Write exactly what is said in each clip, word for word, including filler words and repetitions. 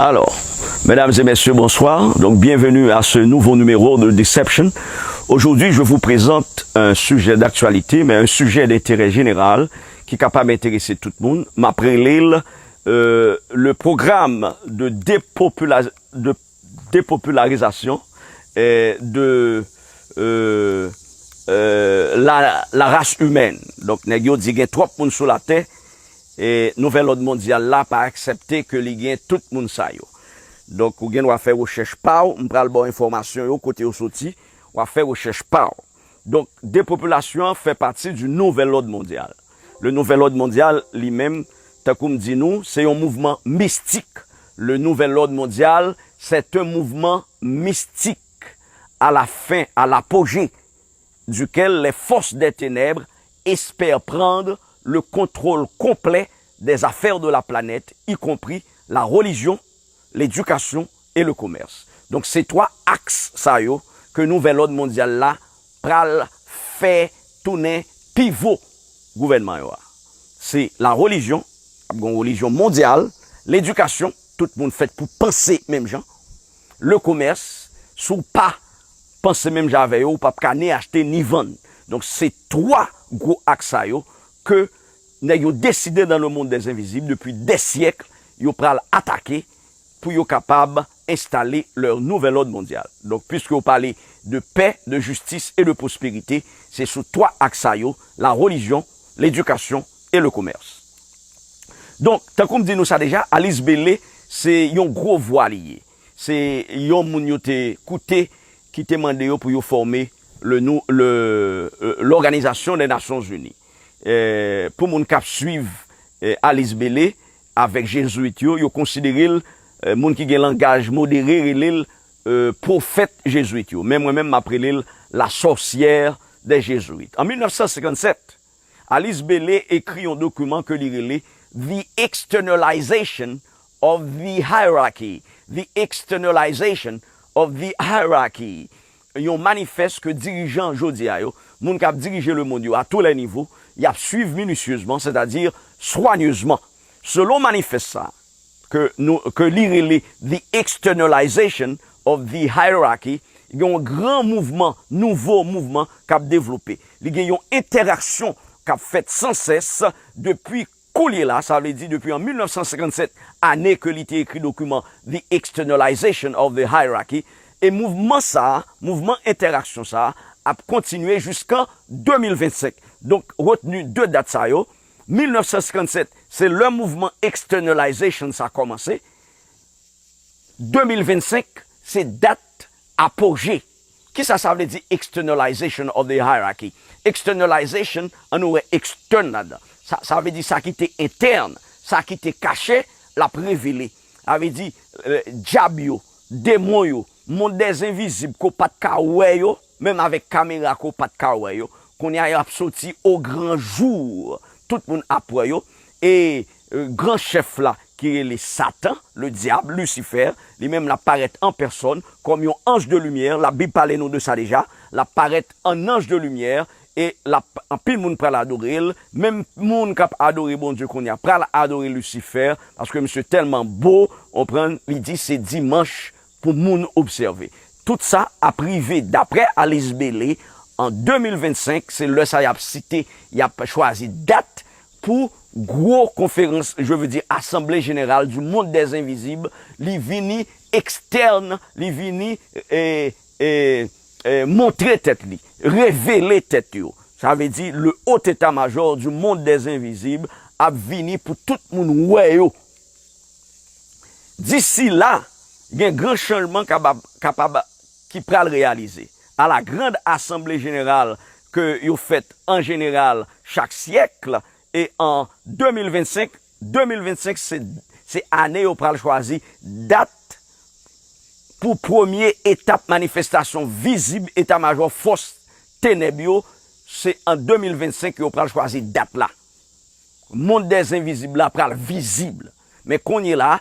Alors, mesdames et messieurs, bonsoir. Donc, bienvenue à ce nouveau numéro de Deception. Aujourd'hui, je vous présente un sujet d'actualité, mais un sujet d'intérêt général ki kapab enterese tout moun. M ap rele l, euh, le programme de dépopula-, de dépopularisation, euh, de, euh, euh, la, la race humaine. Donk, nèg yo di gen twòp moun sou latè, e nouvèl òd mondyal la pa aksepte ke li gen tout moun sa yo. Donk, ou gen dwa fè rechèch pa w, m pral ba w enfòmasyon yo, kote yo soti, w a fè rechèch pa w. Donk, depopilasyon an fè pati di nouvèl òd mondyal. Le nouvel ordre mondial, li menm, tankou m di nou, se yon mouvman mistik. Le nouvel ordre mondial, c'est un mouvement mystique, à la fin, à l'apogée duquel les forces des ténèbres espèrent prendre le contrôle complet des affaires de la planète, y compris la religion, l'éducation et le commerce. Donk, se twa aks sa yo ke nouvèl òd mondyal la pral fè tounen pivo gouvènman yo a. Se la religion, ap gen yon religion mondyal, ledikasyon, tout moun fèt pou panse menm jan, le commerce, si w pa panse menm jan avè yo, ou p ap ka ni achte ni vann. Donk, se twa gwo aks sa yo ke nèg yo deside dans le monde des invisibles, depi des siècles, yo pral atake pou yo kapab enstale leur nouvel ordre mondial. Donk, puisque yo pale de paix, de justice et de prospérité, se sou twa aks sa yo, la religion, l'éducation et le commerce. Donk, tankou m di nou sa deja, Alice Bailey, se yon gwo vwa li ye. Se yon moun yo te koute ki te mande yo pou yo fòme le nou, le, euh, l'Organisation des Nations Unies. Eh, pou moun k ap swiv, eh, Alice Bailey avèk Jezwit yo, yo konsidere l, eh, moun ki gen langaj modere rele l, eh, pwofèt Jezwit yo. Men mwen menm, m ap rele l la sorcière des Jésuites. An mil nèf san senkann sèt, Alice Bailey ekri yon dokiman ke li rele The Externalization of the Hierarchy. The Externalization of the Hierarchy. Yon manifès ke dirijan jodi a yo, moun k ap dirije lemonn yo a tou lè nivo, y ap swiv minisyezman, sètadi swanyezman. Selon manifès sa, ke, nou, ke li rele The Externalization of the Hierarchy, gen yon gran mouvman, nouvo mouvman k ap devlope. Li gen yon entèraksyon k ap fèt sansès depi koulye la, sa vle di depi an mil nèf san senkann sèt, ane ke li te ekri dokiman The Externalization of the Hierarchy, e mouvman sa a, mouvman entèraksyon sa a, ap kontinye jiskan de mil vennsenk. Donk, retni de dat sa yo, mil nèf san senkann sèt, se lè mouvman externalization sa kòmanse. De mil vennsenk, se dat apoje. Kisa sa vle di externalization of the hierarchy? Externalization, ann nou wè extern ladan. Sa, sa vle di sa ki te entèn, sa ki te kache, l ap revele. Sa vle di, eh, dyab yo, demon yo, mond dèzenvizib ke w pa t ka wè yo, menm avèk kamera ke w pa t ka wè yo, kounye a y ap soti o gran jou. Tout moun ap wè yo. E, eh, gran chèf la, ki rele Satan, le diable, Lucifer, li menm l ap parèt an pèsòn kòm yon anj de limyè. Labib pale nou de sa deja. L ap parèt an anj de limyè e l ap, anpil moun pral adore l. Menm moun k ap adore Bondye kounye a pral adore Lucifer, paske misye tèlman bo, w konprann, li di se dimanch pou moun obsève. Tout sa ap rive, daprè Alice Bailey, an de mil vennsenk, se lè sa y ap site, y ap chwazi dat pou gwo konferans, je veux dire, Assemblée Générale du Monde des Invisibles, li vini ekstèn, li vini, eh, eh, eh, montre tèt li, revele tèt yo. Sa vle di, le haut état-major du monde des invisibles ap vini pou tout moun wè yo. Disi la, gen gran chanjman kapab, kapab ki pral reyalize. À la grande assemblée générale ke yo fèt an jeneral chak syèk, e an de mil vennsenk, de mil vennsenk se, se ane yo pral chwazi dat pou premye etap manifestasyon vizib eta majò fòs tenèb yo, se an de mil vennsenk yo pral chwazi dat la. Mond dèzenvizib la pral vizib. Men kounye la,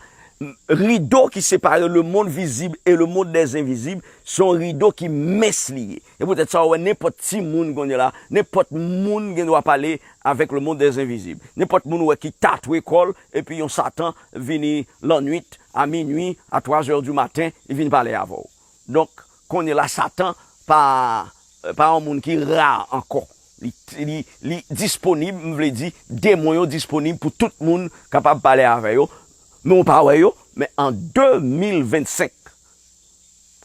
rido ki separe le monde visible et le monde des invisibles, se yon rido ki mens li ye. E poutèt sa, w wè nenpòt timoun kounye la, nenpòt moun gen dwa pale avèk le monde des invisibles. Nenpòt moun ou wè ki tatwe kò l, epi yon Satan vini lannwit, a minwi, a twa zè di maten, li vin pale avè w. Donk, kounye la, Satan pa, pa yon moun ki ra ankò. Li, li, li disponib, m vle di, demon yo disponib pou tout moun kapab pale avè yo, men w pa wè yo, men an de mil vennsenk,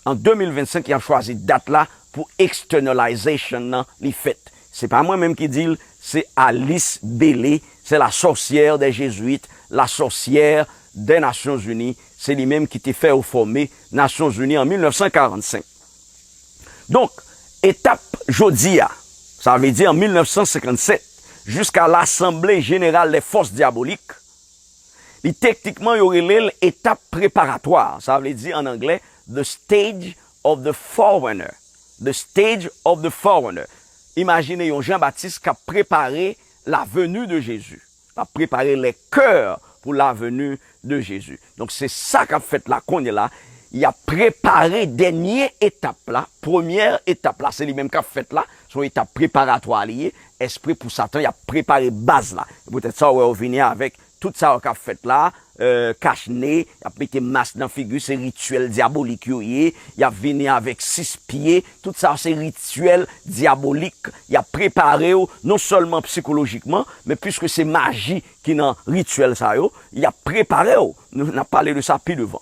an de mil vennsenk, y ap chwazi dat la pou externalization nan li fèt. Se pa mwen menm ki di l, se Alice Bailey, c'est la sorcière des Jésuites, la sorcière des Nations Unies, se li menm ki te fè yo fòme Nasyonzini an mil nèf san karannsenk. Donk, etap jodi a, sa vle di an mil nèf san senkannsèt, jiska Lasanble Jeneral dè Fòs Dyabolik, li teknikman yo rele l etap preparatwa, sa vle di an anglè, the stage of the forerunner. The stage of the forerunner. Imajine yon Jan Batis k ap prepare la venue de Jésus. L ap prepare les cœurs pour la venue de Jésus. Donk, se sa k ap fèt la kounye la. Y ap prepare dènye etap la. Premyè etap la, se li menm k ap fèt la. Se yon etap preparatwa li ye. Espre pou Satan, y ap prepare baz la. E poutèt sa, w wè yo vini avèk tout sa yo k ap fèt la. Euh, kach ne, y ap mete mas nan figi, se rityèl dyabolik yo ye. Y ap vini avèk sis pye. Tout sa, se rityèl dyabolik. Y ap prepare w, non sèlman sikolojikman, men piske se maji ki nan rityèl sa yo, y ap prepare w. Nou, n ap pale de sa pi devan.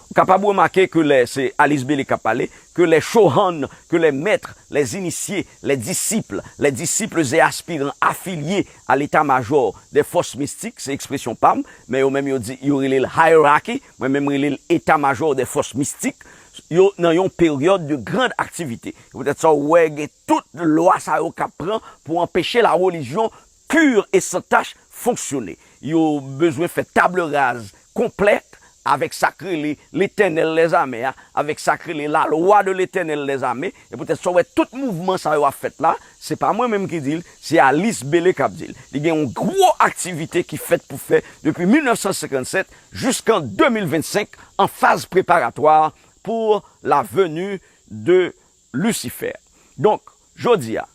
Ou kapab remake ke lè, se Alice Bailey k ap pale, que les Chohan, que les maîtres, les initiés, les disciples, les disciples et aspirants affiliés à l'état-major des forces mystiques, se ekspresyon pa m, men yo menm yo di, yo rele l hierarchy, mwen menm rele l état-major des forces mystiques, yo nan yon peryòd de grande activité. Poutèt sa, w wè gen tout lwa sa yo k ap pran pou anpeche la religion pur et sans tache fonksyone. Yo bezwen fè table rase konplèt avèk sa k rele Letènèl dèzame a, avèk sa k rele la loi de Letènèl dèzame, e poutèt sa w wè tout mouvman sa yo ap fèt la, se pa mwen menm ki di l, se Alice Bailey k ap di l. Li gen yon gwo aktivite ki fèt pou fè depi mil nèf san senkannsèt jiskan de mil vennsenk an faz preparatwa pour la venue de Lucifer. Donk, jodi a,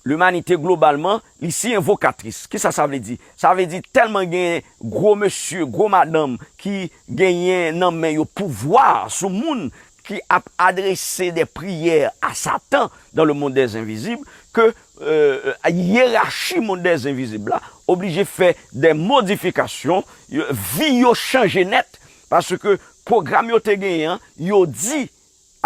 limanite globalman, li si envokatris. Kisa sa vle di? Sa vle di tèlman gen gwo mesye, gwo madanm ki genyen nan men yo pouvwa sou moun ki ap adrese de priyè a Satan dans le monde des invisibles, ke, euh, yerachi mond dèzenvizib la oblije fè de modifikasyon, yo, vi yo chanje nèt, paske pwogram yo te genyen an, yo di,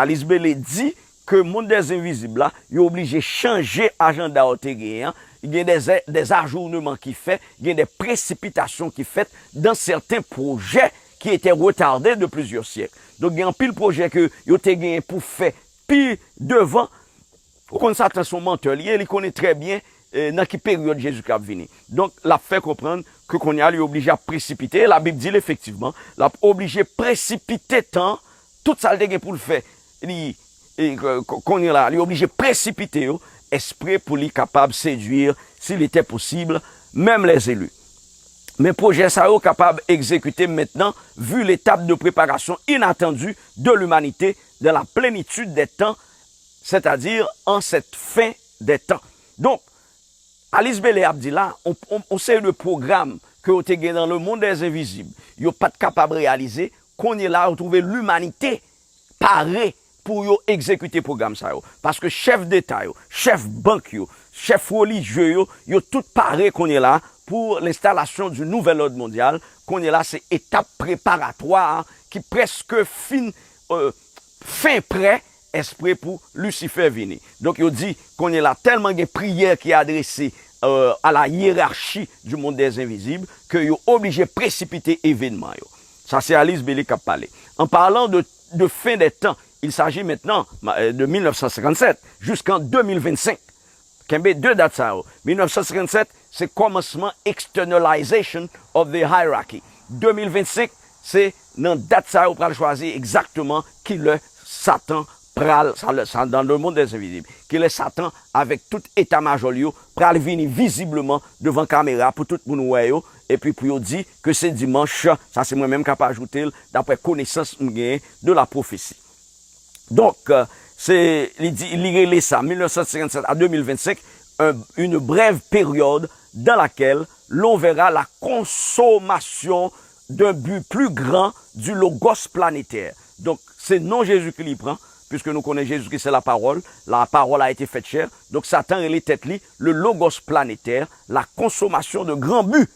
Alice Bailey di ke mond dèzenvizib la, yo oblije chanje ajanda yo te genyen an. Gen de, de ajourneman ki fè, gen de presipitasyon ki fèt dans certains projets qui étaient retardés de plusieurs siècles. Donk, gen anpil pwojè ke yo te genyen pou fè pi devan. Ou konn Satan se yon mantè li ye, li konnen trè byen, eh, nan ki peryòd Jezikri ap vini. Donk, l ap fè konprann ke kounye a li oblije ap presipite, Labib di l efektivman, l ap oblije presipite tan, tout sa l te gen pou l fè, li, e, k-, k-, kounye la, li oblije presipite yo, espre pou li kapab sedui, s'il était possible, même les élus. Men pwojè sa yo kapab egzekite mentnan, vu l'étape de préparation inattendue de l'humanité dans la plénitude des temps, c'est-à-dire en cette fin des temps. Donk, Alice Bailey ap di la, on, on, on seri de pwogram ke yo te gen dans le monde des invisibles, yo pa t kapab reyalize, kounye la, yo twouve limanite pare pou yo egzekite pwogram sa yo. Paske chèf deta yo, chèf bank yo, chèf relijye yo, yo tout pare kounye la pour l'installation du nouvel ordre mondial. Kounye la, se etap preparatwa a ki prèske fin, euh, fen prè, espre pou Lisifè vini. Donk, yo di, kounye la, tèlman gen priyè ki adrese, euh, à la hiérarchie du monde des invisibles, ke yo oblije presipite evènman yo. Sa, se Alice Bailey k ap pale. En parlant de, de fin des temps, il s'agit maintenant, euh, de mil nèf san senkannsèt jusqu'en deux mille vingt-cinq. Kenbe de dat sa yo. Mil nèf san senkannsèt, se kòmansman externalization of the hierarchy. De mil vennsenk, se nan dat sa yo pral chwazi egzakteman kilè Satan pral, sa, sa, dans le monde des invisibles, kilè Satan avèk tout eta majò li yo pral vini vizibleman devan kamera pou tout moun wè yo, epi pou yo di ke se dimanch, sa se mwen menm k ap ajoute l, daprè konesans m genyen de la prophétie. Donk, euh, se, li di, li rele sa, mil nèf san senkannsenk à deux mille vingt-cinq, un- une brève période dans laquelle l'on verra la consommation d'un but plus grand du logos planétaire. Donk, se non Jezikri li pran, puiske nou konnen Jezikri se la parole, la parole a été faite chair. Donk, Satan rele tèt li le logos planétaire, la consommation de grands buts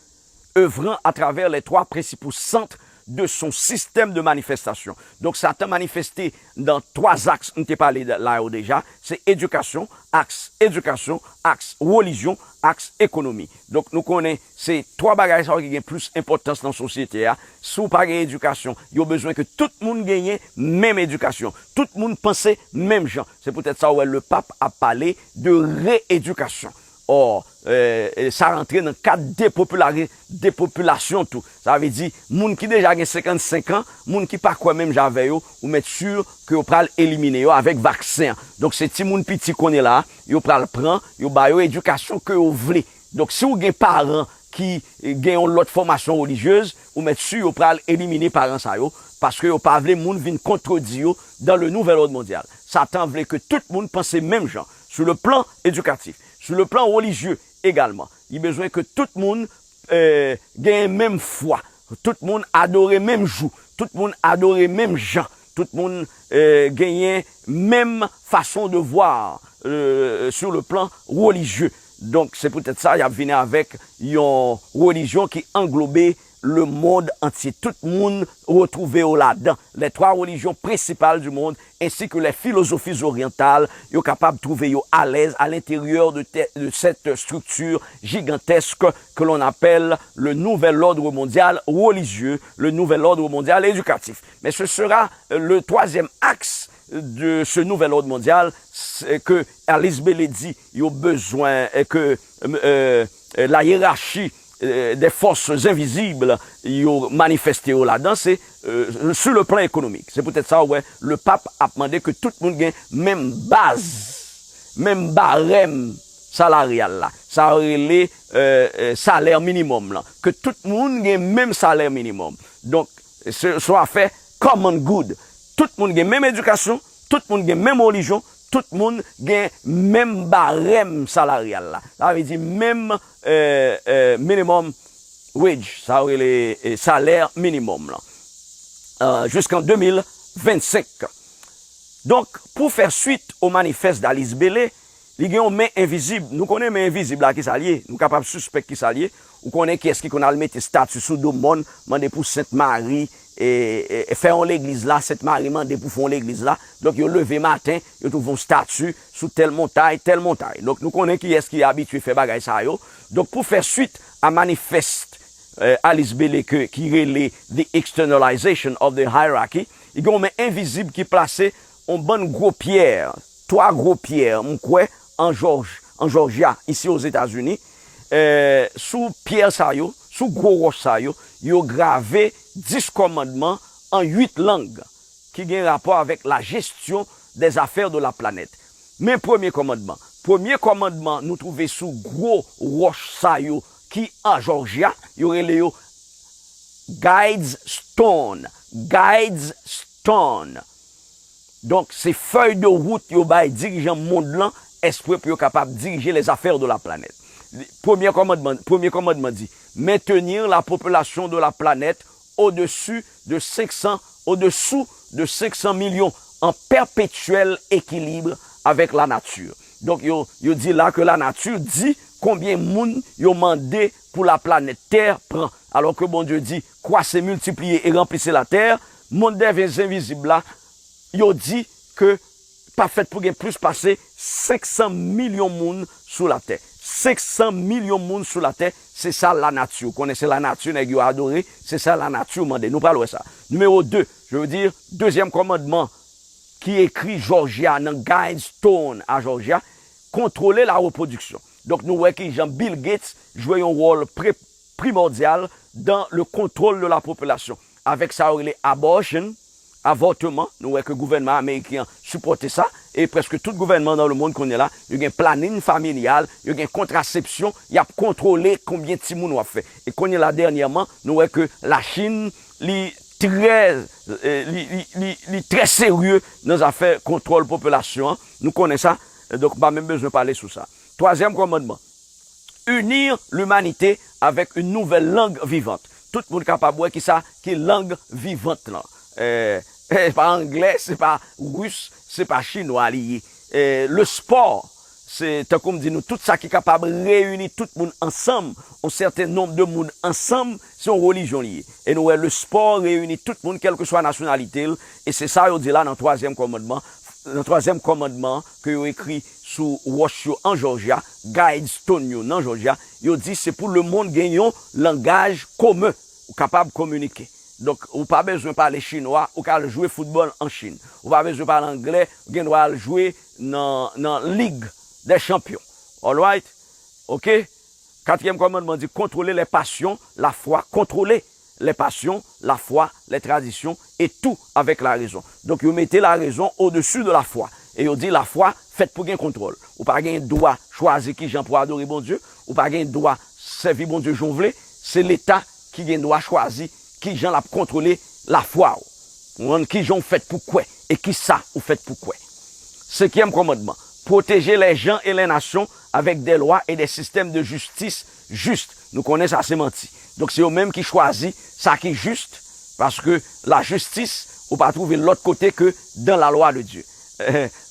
œuvrant à travers les trois principaux centres de son système de manifestation. Donk, Satan manifeste nan twa aks m te pale la yo deja, se edikasyon, aks edikasyon, aks relijyon, aks ekonomi. Donk, nou konnen se twa bagay sa yo ki gen plis enpòtans nan sosyete a. Si w pa gen edikasyon, yo bezwen ke tout moun genyen menm edikasyon. Tout moun panse menm jan. Se poutèt sa w wè Lepap ap pale de reyedikasyon. Or, euh, euh, sa rantre nan kad depopilari- depopilasyon tou. Sa vle di, moun ki deja gen senkannsenk an, moun ki pa kwè menm jan avè yo, ou mèt si ke yo pral elimine yo avèk vaksen an. Donk, se timoun piti kounye la, yo pral pran, yo ba yo edikasyon ke yo vle. Donk, si w gen paran ki, eh, gen yon lòt fòmasyon relijyez, ou mèt si yo pral elimine paran sa yo, paske yo pa vle moun vin kontredi yo dans le nouvel ordre mondial. Satan vle ke tout moun panse menm jan, sou le plan edikatif, sou le plan relijye egalman. Li bezwen ke tout moun, eh, genyen menm fwa, tout moun adore menm jou, tout moun adore menm jan, tout moun, eh, genyen menm fason de voir, euh, sur le plan relijye. Donk, se poutèt sa, y ap vini avèk yon relijyon ki anglobe lemonn antye. Tout moun retwouve yo ladan. Les trois religions principales du monde, ainsi que les philosophies orientales, yo kapab twouve yo alèz à l'intérieur de, te- de cette structure gigantesque que l'on appelle le nouvel ordre mondial religieux, le nouvel ordre mondial éducatif. Mais ce sera, euh, le troisième axe de ce nouvel ordre mondial, c'est que Alice Bailey di yo bezwen, eh, ke, euh, euh, la hiérarchie, euh, des forces invisibles yo manifeste yo ladan, se, euh, sur le plan économique. Se poutèt sa, wè, Lepap ap mande ke tout moun gen menm baz, menm barèm salaryal la. Sa yo rele, euh, euh, salè minimòm lan. Ke tout moun gen menm salè minimòm. Donk, se se yon afè common good. Tout moun gen menm edikasyon, tout moun gen menm relijyon, tout moun gen menm barèm salaryal la. Sa vle di menm, euh, euh, minimum wage, sa yo rele, eh, salè minimòm lan. Euh, jusqu'en deux mille vingt-cinq. Donk, pou fè swit o manifès Alice Bailey, li gen yon men envizib. Nou konnen men envizib la ki sa l ye. Nou kapab sispèk ki sa l ye. Ou konnen kiyès ki konn al mete stati sou do mòn, mande pou Sent Mari, e, e, e fè yon legliz la, Sent Mari mande pou fè yon legliz la. Donk, yo leve maten, yo twouve yon stati sou tèl montay, tèl montay. Donk, nou konnen kiyès ki abitye fè bagay sa yo. Donk, pou fè swit a manifès, eh, Alice Bailey ke, ki rele The Externalization of the Hierarchy, li gen yon men envizib ki plase yon bann gwo pyè, twa gwo pyè, m kwè, an Jòj, an Jòjya, isi Ozetazini. Eh, sou pyè sa yo, sou gwo wòch sa yo, yo grave dis kòmandman an uit lang ki gen rapò avèk la gestion des affaires de la planète. Men premye kòmandman. Premye kòmandman nou twouve sou gwo wòch sa yo ki an Jòjya, yo rele yo Guides Stone. Guides Stone. Donk, se fèy de wout yo bay dirijan mond lan, espre pou yo kapab dirije les affaires de la planète. Premye kòmandman, premye kòmandman di, maintenir la population de la planète au-dessus de cinq cents, au-dessous de cinq cents millions, en perpétuel équilibre avec la nature. Donk, yo, yo di la ke lanati di konbyen moun yo mande pou laplanèt Tè pran. Alò ke Bondye di, croissez, multipliez et remplissez la terre, mond dè envizib la, yo di ke pa fèt pou gen plis pase senk san milyon moun sou latè. Senk san milyon moun sou latè, se sa lanati. Ou konnen se lanati nèg yo adore, se sa lanati mande. Nou pral wè sa. Nimewo de, je veux dire, dezyèm kòmandman ki ekri Jòjya nan Guidestone a Jòjya, contrôler la reproduction. Donk, nou wè ki jan Bill Gates jwe yon wòl pre- primordial dans le contrôle de la population. Avèk sa yo rele abortion, avòtman, nou wè ke gouvènman ameriken an sipòte sa, e prèske tout gouvènman nan lemonn kounye la, yo gen planin familyal, yo gen kontrasepsyon, y ap kontwole konbyen timoun w ap fè. E kounye la, dènyèman, nou wè ke Lachin, li trè, eh, li, li, li, li trè serye nan zafè kontwòl popilasyon an. Nou konnen sa, donk, m pa menm bezwen pale sou sa. Twazyèm kòmandman, unir l'humanité avec une nouvelle langue vivante. Tout moun kapab wè ki sa ki lang vivant lan. Eh, eh, se pa anglè, se pa ris, se pa chinwa li ye. Eh, le sport, se, tankou m di nou, tout sa ki kapab reyini tout moun ansanm, yon sèten nonb de moun ansanm, se yon relijyon li ye. E nou wè, le sport reyini tout moun, kèlkeswa nasyonalite l, e se sa yo di la nan twazyèm kòmandman, nan twazyèm kòmandman ke yo ekri sou wòch yo an Jòjya, guidestone yo nan Jòjya, yo di se pou lemonn gen yon langaj komen, ou kapab kominike. Donk, ou pa bezwen pale chinwa, ou ka al jwe foutbòl an Chin. Ou pa bezwen pale anglè, ou gen dwa al jwe nan, nan Lig dè Chanpyon. Alright? Oke? Katriyèm kòmandman di, contrôler les passions, la foi, contrôler les passions, la foi, les traditions, et tout avec la raison. Donk, yo mete la raison au-dessus de la foi. E yo di, la foi fèt pou gen kontwòl. Ou pa gen dwa chwazi ki jan pou adore Bondye. Ou pa gen dwa sèvi Bondye jan w vle. Se Leta ki gen dwa chwazi ki jan l ap kontwole lafwa w. Ou konprann? Ki jan w fèt pou kwè e ki sa ou fèt pou kwè. Senkyèm kòmandman, protéger les gens et les nations avec des lois et des systèmes de justice justes. Nou konnen sa se manti. Donk, se yo menm ki chwazi sa ki jis, paske lajistis, ou pa twouve l lòt kote ke dans la loi de Dieu.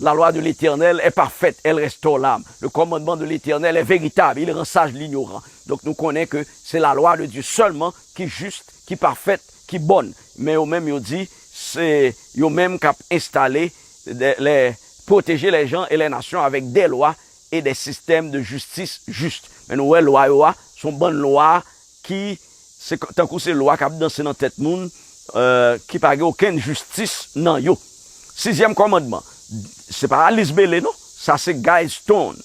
La loi de l'Éternel est parfaite, elle restaure l'âme. Le commandement de l'Éternel est véritable, il rend sage l'ignorant. Donk, nou konnen ke se la loi de Dieu sèlman ki jis, ki pafèt, ki bòn. Men yo menm, yo di, se yo menm k ap enstale de, les, protéger les gens et les nations avec des lois et des systèmes de justice justes. Men nou wè lwa yo a, se yon bann lwa ki, se k-, tankou se lwa k ap danse nan tèt moun, euh, ki pa gen okenn jistis nan yo. Sizyèm kòmandman, se pa Alice Bailey non, sa se Guy Stone.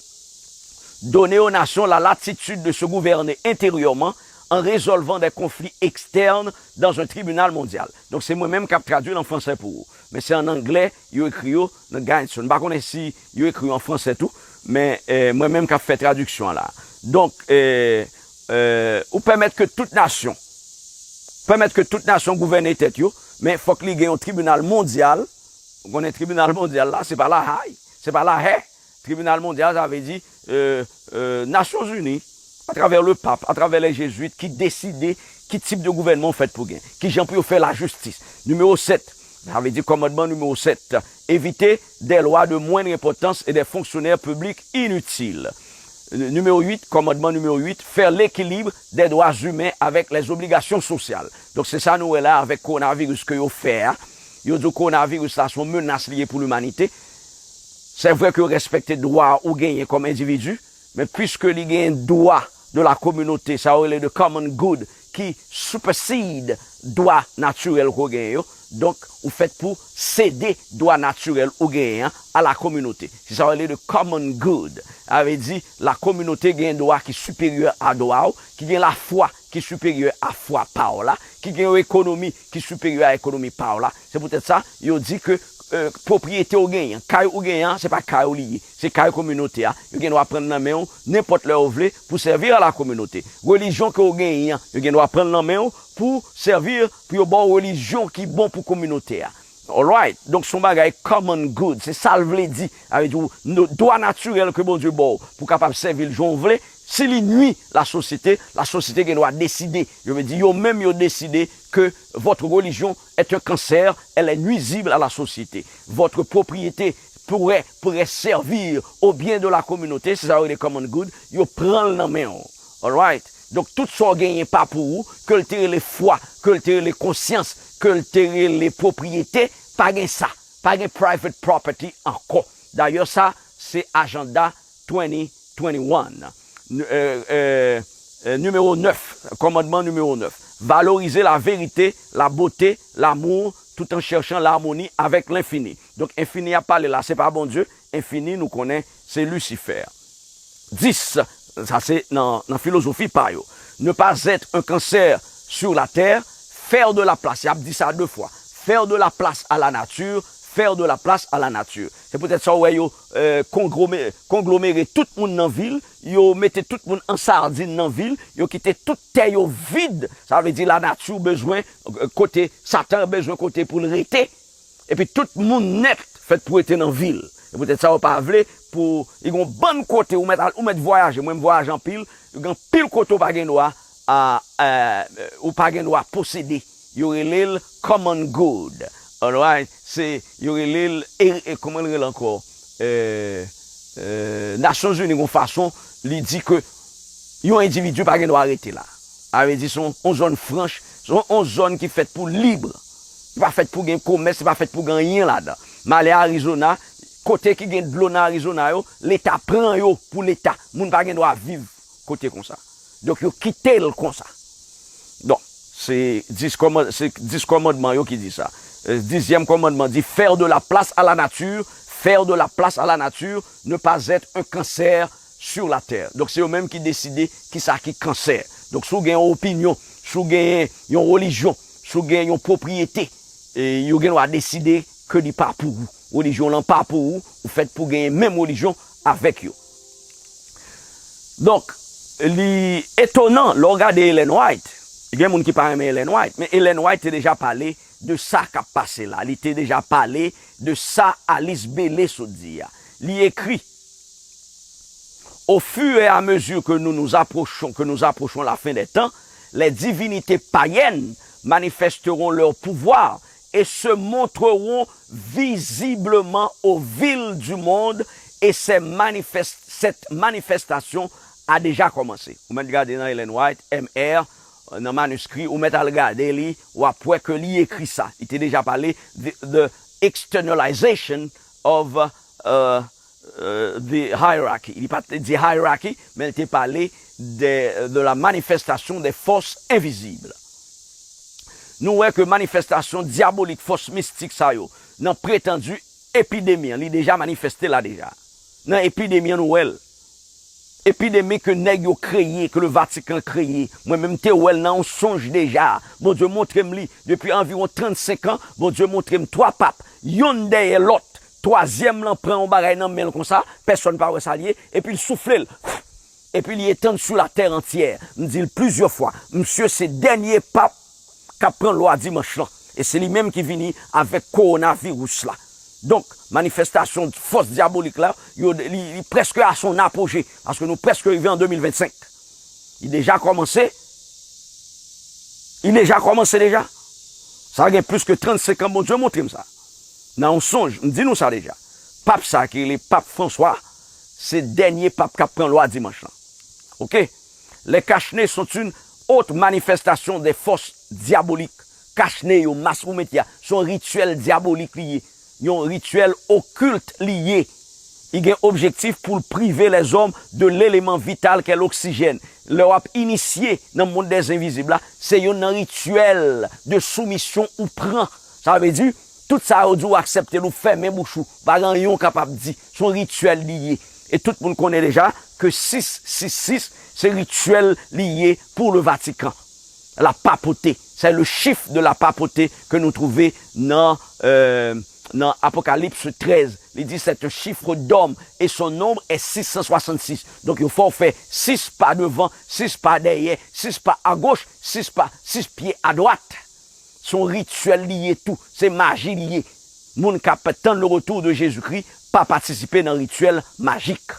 Donner aux nations la latitude de se gouverner intérieurement en résolvant des conflits externes dans un tribunal mondial. Donk, se mwen menm k ap tradui l an fransè pou ou. Men se an anglè yo ekri yo nan Guidestone. M pa konnen si yo ekri yo an fransè tou, men, eh, mwen menm k ap fè tradiksyon an la. Donk, eh, eh, ou pèmèt ke tout nasyon, pèmèt ke tout nasyon gouvène tèt yo, men fòk li gen yon tribinal mondyal. Ou konnen tribinal mondyal la, se pa Lahey, se pa Lahey. Tribinal mondyal, sa vle di, euh, euh, Nasyonzini, atravè le pap, atravè les jésuites, ki deside ki tip de gouvènman w fèt pou gen, ki jan pou yo fè lajistis. Nimewo sèt, sa vle di kòmandman nimewo sèt, éviter des lois de moindre importance et des fonctionnaires publics inutiles. Nimewo uit, kòmandman nimewo uit, faire l'équilibre des droits humains avec les obligations sociales. Donk, se sa nou wè la avèk kowonaviris ke yo fè a. Yo di w kowonaviris la se yon menas li ye pou limanite. Se vre ke yo respekte dwa ou genyen kòm endividi, men piske li gen dwa de la communauté, sa yo rele de common good, ki supersede dwa natirèl ke w genyen yo, donk, ou fèt pou sede dwa natirèl ou genyen an a la kominote. Se sa yo rele de common good. Sa vle di, la kominote gen dwa ki siperyè a dwa w, ki gen lafwa ki siperyè a fwa pa w la, ki gen yon ekonomi ki siperyè a ekonomi pa w la. Se poutèt sa, yo di ke, euh, pwopriyete w genyen an, kay ou genyen an, se pa kay ou li ye, se kay kominote a. Yo gen dwa pran l nan men w nenpòt lè yo vle pou sèvi a la kominote. Relijyon ke w genyen an, yo gen dwa pran l nan men w pou sèvi, pou yo ba w relijyon ki bon pou kominote a. Alright? Donk, se yon bagay common good. Se sa l vle di. Sa vle di, w, dwa natirèl ke Bondye ba w pou w kapab sèvi l jan w vle, si li nwi lasosyete, lasosyete gen dwa deside. Yo vle di, yo menm, yo deside que votre religion est un cancer, elle est nuisible à la société. Votre propriété pourrait, pourrait servir au bien de la communauté, se sa yo rele common good, yo pran l nan men w. Alright? Donk, tout sa w genyen pa pou ou, ke l te rele fwa, ke l te rele konsyans, ke l te rele pwopriyete, pa gen sa. Pa gen private property ankò. Dayè, sa, se ajanda twenty twenty-one. N-, euh, euh, euh, nimewo nèf, kòmandman nimewo nèf. Valoriser la vérité, la beauté, l'amour, tout en cherchant l'harmonie avec l'infini. Donk, enfini y ap pale la, se pa Bondye. Enfini, nou konnen, se Lisifè. Dis, sa se nan, nan filozofi pa yo. Ne pas être un cancer sur la terre, faire de la place, y ap di sa de fwa, faire de la place à la nature, Faire de la place à la nature. Se poutèt sa w wè yo, euh, konglome- konglomere tout moun nan vil, yo mete tout moun an sardin nan vil, yo kite tout tè yo vid. Sa vle di lanati bezwen, euh, kote, Satan bezwen kote pou l rete. Epi tout moun nèt fèt pou rete nan vil. Se poutèt sa yo pa vle pou, li gen yon bann kote ou mèt al- ou mèt vwayaje, mwen m vwayaje anpil, yo gen anpil kote ou pa gen dwa a, euh, ou pa gen dwa posede. Yo rele l common good. Alright? Se, yo rele l, e, e, kòman l rele ankò? Euh, euh, Nasyonzini gon fason, li di ke yon endividi pa gen dwa rete la. Sa vle di se yon, yon zòn franch, se yon, yon zòn ki fèt pou lib. Li pa fèt pou gen komès, li pa fèt pou gen anyen ladan. M ale Arizona, kote ki gen dlo nan Arizona yo, leta pran yo pou leta. Moun pa gen dwa viv kote konsa. Donk, yo kite l konsa. Donk, se dis kòman- se dis kòmandman yo ki di sa. Euh, dizyèm kòmandman di, faire de la place à la nature, faire de la place à la nature, ne pas être un cancer sur la terre. Donk, se yo menm ki deside kisa ki kansè. Donk, si w gen yon opinyon, si w gen yon relijyon, si w gen yon pwopriyete, e yo gen dwa deside ke li pa pou ou. Relijyon lan pa pou ou, ou fèt pou genyen menm relijyon avèk yo. Donk, li etonan lè w gade Ellen White. Gen moun ki pa renmen Ellen White, men Ellen White te deja pale de sa k ap pase la. Li te deja pale de sa Alice Bailey sot di a. Li ekri, Au fur et à mesure que nous nous approchons, que nous approchons la fin des temps, les divinités païennes manifesteront leur pouvoir et se montreront visiblement aux villes du monde, et ces manifest- cette manifestation a déjà commencé. Ou mèt gade nan Ellen White, M R, nan maniskri, ou mèt al gade li, w ap wè ke li ekri sa. Li te deja pale the, the externalization of, uh, uh, the hierarchy. Li pa t di hierarchy, men li te pale de, de la manifestation des forces invisibles. Nou wè ke manifestasyon dyabolik fòs mistik sa yo, nan pretandi epidemi an, li deja manifeste la deja. Nan epidemi an, nou wè l. Epidemi ke nèg yo kreye, ke le Vatican kreye. Mwen menm te wè l nan yon sonj deja. Bondye montre m li depi anviwon trannsenk an. Bondye montre m twa pap. Yonn dèyè lòt. Twazyèm lan pran yon bagay nan men l konsa. Pèsonn pa wè sa l ye. Epi l soufle l. Epi li etann sou latè antyè. M di l plizyè fwa. Misye se dènye pap k ap pran lwa dimanch lan. E se li menm ki vini avèk kowonaviris la. Donk, manifestasyon fòs dyabolik la, yo, li, li prèske a son apoje, paske nou prèske rive an de mil vennsenk. Li deja kòmanse. Li deja kòmanse deja. Sa gen plis ke trannsenk an, Bondye montre m sa. Nan yon sonj, m di nou sa deja. Pap sa ki rele Pap Franswa, se dènye pap k ap pran lwa dimanch lan. Oke? Les cache-nez sont une autre manifestation des forces diaboliques. Kachne yo, mas ou mete a, se yon rityèl dyabolik li ye. Yon rityèl okilt li ye. Li gen objektif pou l prive lèzòm de leleman vital kè loksijèn. Lè w ap inisye nan mond dèzenvizib la, se youn nan rityèl de soumisyon ou pran. Sa vle di, tout sa yo di w aksepte l, ou fèmen bouch ou, pa gen anyen w kapab di. Se yon rityèl li ye. E tout moun konnen deja ke sis sis sis, se rityèl li ye pou le Vatican. La papauté, c'est le chiffre de la papauté ke nou twouve nan, euh, nan Apokalips trèz. Li di, c'est un chiffre d'homme et son nombre est six cent soixante-six. Donk, yo fè w fè sis pa devan, sis pa dèyè, sis pa agoch, sis pa, sis pye adwat. Se yon rityèl li ye tou. Se maji li ye. Moun k ap tann le retour de Jésus-Christ pa patisipe nan rityèl majik.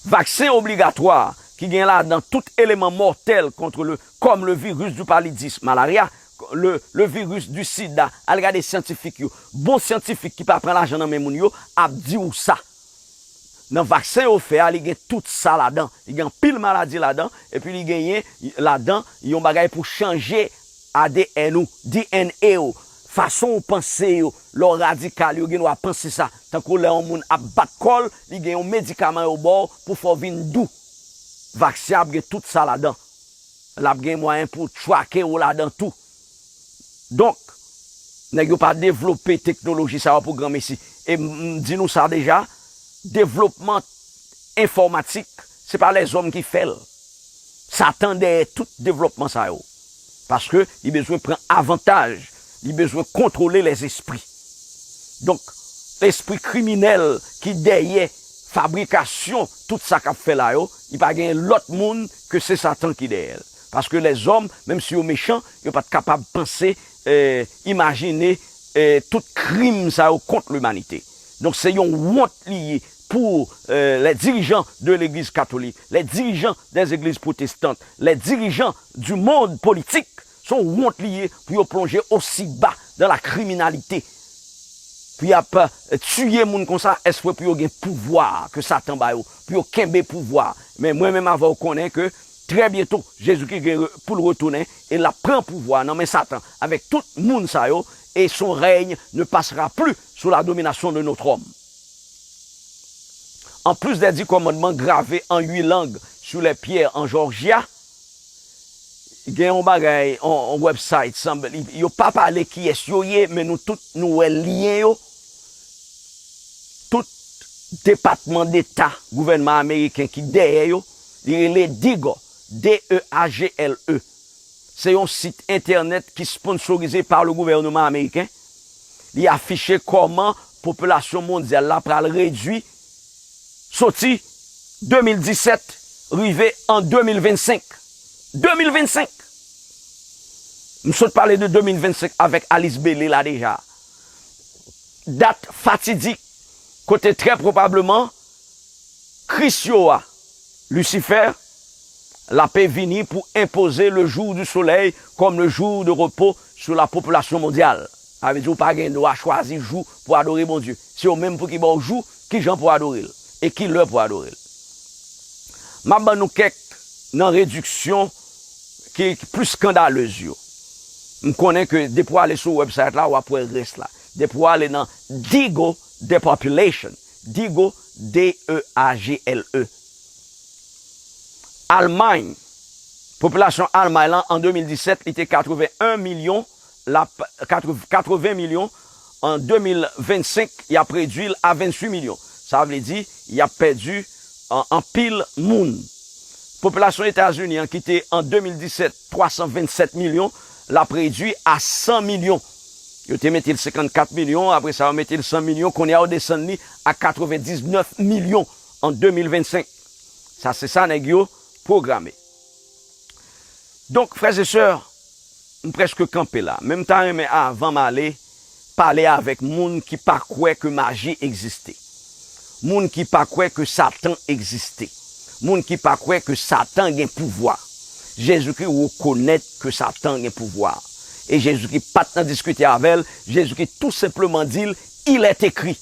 Vaksen obligatwa ki gen ladan tout eleman mòtèl contre le, comme le virus du paludisme, malaria, le, le virus du sida. Al gade syantifik yo. Bon syantifik ki pa pran lajan nan men moun yo ap di w sa. Nan vaksen yo fè a, li gen tout sa ladan. Li gen anpil maladi ladan, epi li genyen ladan yon bagay pou chanje A D N ou, D N A ou, fason ou panse yo. Lè w radikal, yo gen dwa panse sa. Tankou lè yon moun ap bat kò l, li gen yon medikaman yo ba w pou fè w vin dou. Vaksen ap gen tout sa ladan. L ap gen mwayen pou trake w ladan tou. Donk, nèg yo pa devlope teknoloji sa yo pou granmesi. E m, m di nou sa deja, devlopman enfòmatik, se pa lèzòm ki fè l. Satan dèyè tout devlopman sa yo. Paske li bezwen pran avantaj, li bezwen kontwole lèzespri. Donk, lespri kriminèl ki dèyè fabrikasyon tout sa k ap fè la yo, li pa gen lòt moun ke se Satan ki dèyè l. Paske lèzòm, menm si yo mechan, yo pa t kapab panse, eh, imajine, eh, tout krim sa yo kont limanite. Donk, se yon wont li ye pour, euh, les dirigeants de l'Église catholique, les dirigeants des églises protestantes, les dirigeants du monde politique. Se yon wont li ye pou yo plonje osi ba dans la criminalité. Pou y ap, euh, tiye moun konsa, espre pou yo gen pouvwa ke Satan ba yo, pou yo kenbe pouvwa. Men mwen menm avè w konnen ke trè byento, Jezikri gen re-, pou l retounen e l ap pran pouvwa nan men Satan avèk tout moun sa yo, et son règne ne passera plus sous la domination de notre homme. En plus des dix commandements gravés en huit langues sur les pierres en Georgia, gen yon bagay, yon, yon website, sanble, yo pa pale kiyès yo ye, men nou tout nou wè lyen yo. Tout depatman deta gouvènman ameriken ki dèyè yo, li rele DEAGLE, D E A G L E. Se yon sit entènèt ki sponsorize pa le gouvènman ameriken. Li afiche kòman popilasyon mondyal la pral redui soti de mil disèt rive an de mil vennsenk. De mil vennsenk! M sot pale de de mil vennsenk avèk Alice Bailey la deja. Dat fatidik kote trè probableman Kris yo a, Lisifè, l ape vini pou enpoze le jour du soleil comme le jour de repos sur la population mondiale. Sa vle di ou pa gen dwa chwazi jou pou adore Bondye. Se yo menm pou ki ba w jou, ki jan pou adore l, e ki lè pou adore l. M ap ban nou kèk nan rediksyon ki, ki plis skandalez yo. M konnen ke depi w ale sou website la, w ap wè rès la. Depi w ale nan DEAGLE Depopulation, DEAGLE, D E A G L E. Almay, popilasyon Almay lan an de mil disèt, li te katreven en milyon, l ap, katreven milyon, an de mil vennsenk, y ap redui l a venntuit milyon. Sa vle di, y ap pèdi an, anpil moun. Popilasyon Etazini an ki te an de mil disèt twa san vennsèt milyon, l ap redui a san milyon. Yo te mete l senkannkat milyon, apre sa yo mete l san milyon, kounye a yo desann li a katrevendiznèf milyon an de mil vennsenk. Sa se sa nèg yo pwograme. Donk, frè e sè, m prèske kanpe la. Men m ta renmen, avan m ale, pale avèk moun ki pa kwè ke maji egziste. Moun ki pa kwè ke Satan egziste. Moun ki pa kwè ke Satan gen pouvwa. Jezikri rekonèt ke Satan gen pouvwa. E Jezikri pa t nan diskite avè l. Jezikri tou senpleman di l, il est écrit.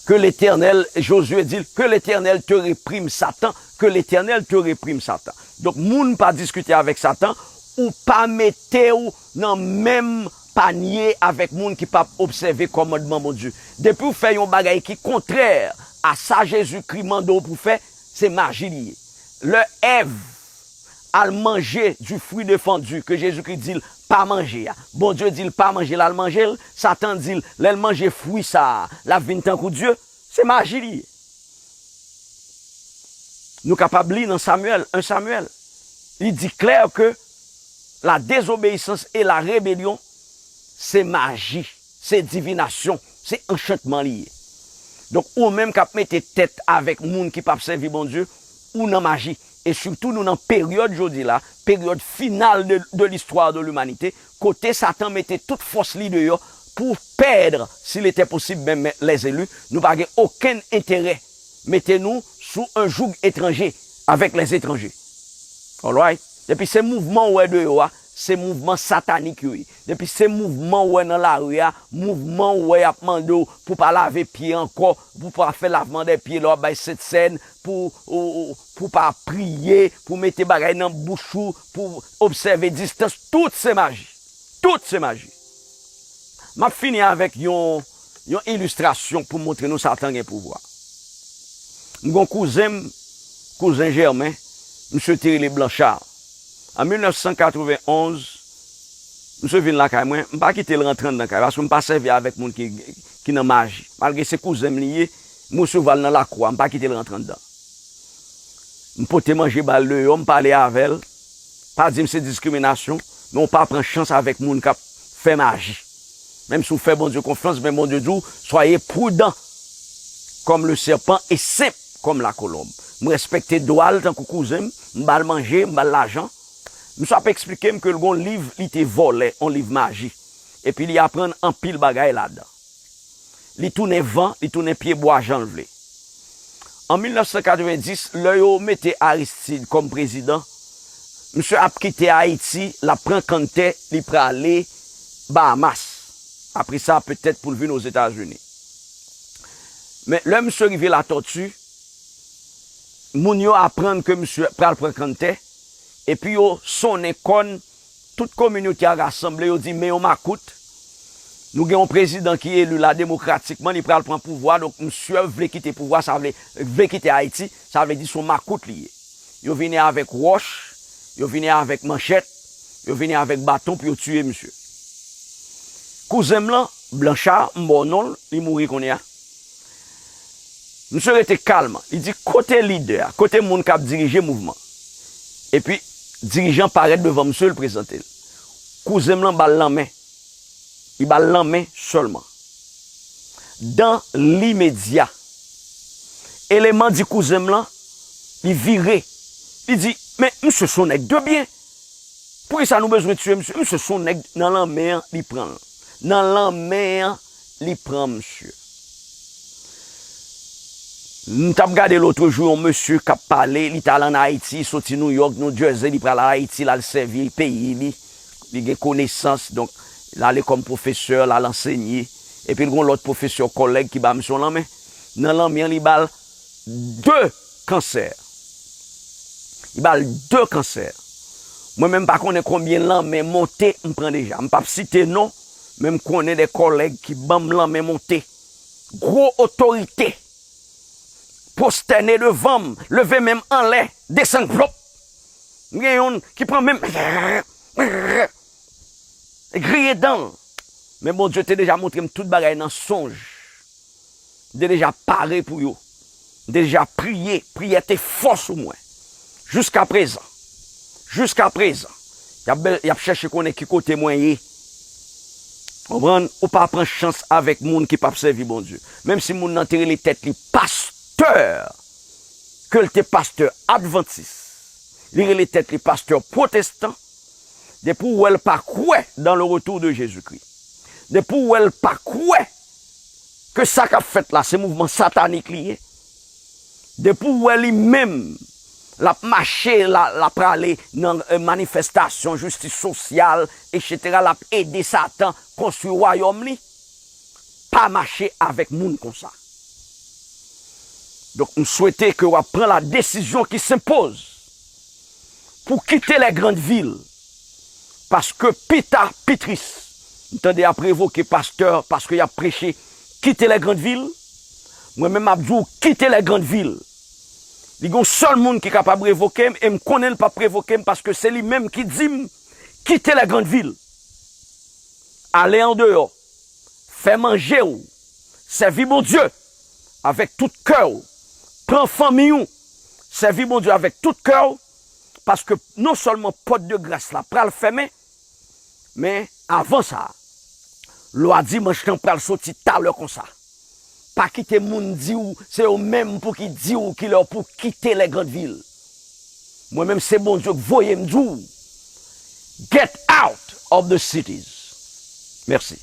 Que l'Éternel, Josué di l, que l'Éternel te réprime Satan, que l'Éternel te réprime Satan. Donk, moun pa diskite avèk Satan, ou pa mete w nan menm panye avèk moun ki p ap obsève kòmandman Bondye. Depi w fè yon bagay ki kontrè a sa Jezikri mande w pou fè, se maji li ye. Lè Èv al manje du fruit défendu ke Jezikri di l pa manje a, Bondye di l pa manje l, al manje l, Satan di l, lè l manje fwi sa a, l ap vin tankou Dye, se maji li ye. Nou kapab li nan Samyèl, en Samyèl. Li di klè ke la désobéissance et la rébellion, se maji, se divinasyon, se anchantman li ye. Donk, ou menm k ap mete tèt avèk moun ki p ap sèvi Bondye, ou nan maji. E sitou, nou nan peryòd jodi la, peryòd final de, de l'histoire de l'humanité, kote Satan mete tout fòs li deyò pou pèd, s'il était possible, menm les élus. Nou pa gen okenn enterè mete nou sou un joug étranger avec les étrangers. Alright? Depi se mouvman w wè deyò a, se mouvman satanik yo ye. Depi se mouvman w wè nan lari a, mouvman w wè y ap mande w pou pa lave pye ankò, pou pa fè lavman dè pye lè w ap bay sentsèn, pou, ou, ou, pou pa priye, pou mete bagay nan bouch ou, pou obsève distans, tout se maji. Tout se maji. M ap fini avèk yon, yon ilistrasyon pou montre nou Satan gen pouvwa. M gon kouzen m, kouzen Jèmen, misye te rele Blanchard. An mil nèf san katreven onz, misye vin lakay mwen, m pa kite l rantre anndan kay, paske m pa sèvi avèk moun ki, ki nan maji. Malgre se kouzen m li ye, m resevwa l nan lakou a, m pa kite l rantre anndan. M pote manje ba l deyò, m pale avè l. Pa di m se diskriminasyon, men w pa pran chans avèk moun k ap fè maji. Menm si w fè Bondye konfyans, men Bondye di w, soyez prudent comme le serpent et simple comme la colombe. M respekte dwa l tankou kouzen m, m ba l manje, m ba l lajan. Misye ap eksplike m ke l gon liv li te vòlè, yon liv maji. Epi li aprann anpil bagay ladan. Li tounen van, li tounen pyebwa jan l vle. An mil nèf san katrevenndis, lè yo mete Aristide kòm prezidan, misye ap kite Ayiti, l ap pran kanntè, li prale Bahamas. Apre sa, petèt pou l vin Ozetazini. Men lè misye rive Latòti, moun yo aprann ke misye pral pran kanntè, epi yo sonnen kòn, tout kominote a rasanble, yo di, men yon makout, nou gen yon prezidan ki eli la demokratikman, li pral pran pouvwa, donk misye vle kite pouvwa, sa vle, vle kite Ayiti, sa vle di se yon makout li ye. Yo vini avèk wòch, yo vini avèk manchèt, yo vini avèk baton pou yo tiye misye. Kouzen m lan, Blanchard, m ba w non l, li mouri kounye a. Misye rete kalm. Li di, kote lidè a? Kote moun k ap dirije mouvman? Epi, dirijan parèt devan misye, l prezante l. Kouzen m lan ba l lanmen. Li ba l lanmen sèlman. Dan limedya, eleman di kouzen m lan, li vire. Li di, men misye se yon nèg de byen. Poukisa nou bezwen tiye misye? Misye se yon nèg nan lanmen an, li pran l. Nan lanmen an, li pran misye. M t ap gade lòt jou yon mesye k ap pale, li t al ann Ayiti, soti New York, New Jersey, li pral Ayiti, l al sèvi peyi li. Li gen konesans, donk, l ale kòm pwofesè, l al ansenye. Epi l gen yon lòt pwofesè kòlèg ki ba misye yon lanmen. Nan lanmen an, li ba l de kansè. Li ba l de kansè. Mwen menm, m pa konnen konbyen lanmen monte m pran deja. M p ap site non, men m konnen de kòlèg ki ban m lanmen monte. Gwo otorite. Pwostène devan m, leve men m anlè, desann plop. M gen youn ki pran men m, griye dan l. Men Bondye te deja montre m tout bagay nan sonj. M te deja pare pou yo. M te deja priye. Priyè te fò sou mwen. Jiskaprezan. Jiskaprezan. Y ap, y ap chèche konnen ki kote mwen ye. Konprann? Ou pa pran chans avèk moun ki p ap sèvi Bondye. Menm si moun nan te rele tèt li pastè, ke l te pastè advantis, li rele tèt li pastè pwotestan, depi w wè l pa kwè dans le retour de Jésus-Christ, depi w wè l pa kwè ke sa k ap fèt la, se mouvman satanik li ye, depi w wè li menm, l ap mache, l a, l ap prale nan, eh, manifestasyon, jistis sosyal, etsetera, l ap ede Satan konstwi wayòm li, pa mache avèk moun konsa. Donk, m swete ke w ap pran la desizyon ki senpoz pou kite lè grann vil. Paske pita, pi tris. M tande y ap revoke pastè paske y ap preche kite lè grann vil. Mwen menm, m ap di w, kite lè grann vil. Li gen yon sèl moun ki kapab revoke m, e m konnen l p ap revoke m paske se li menm ki di m kite lè grann vil. Ale andeyò, fè manje w, sèvi Bondye avèk tout kè w, pran fanmi w, sèvi Bondye avèk tout kè w, paske non sèlman pòt de gras la pral fèmen, men avan sa, lwa dimanch lan pral soti talè konsa. Pa kite moun di w, se yo menm pou ki di w kilè w pou kite lè grann vil. Mwen menm, se Bondye k voye m di w, get out of the cities. Mèsi.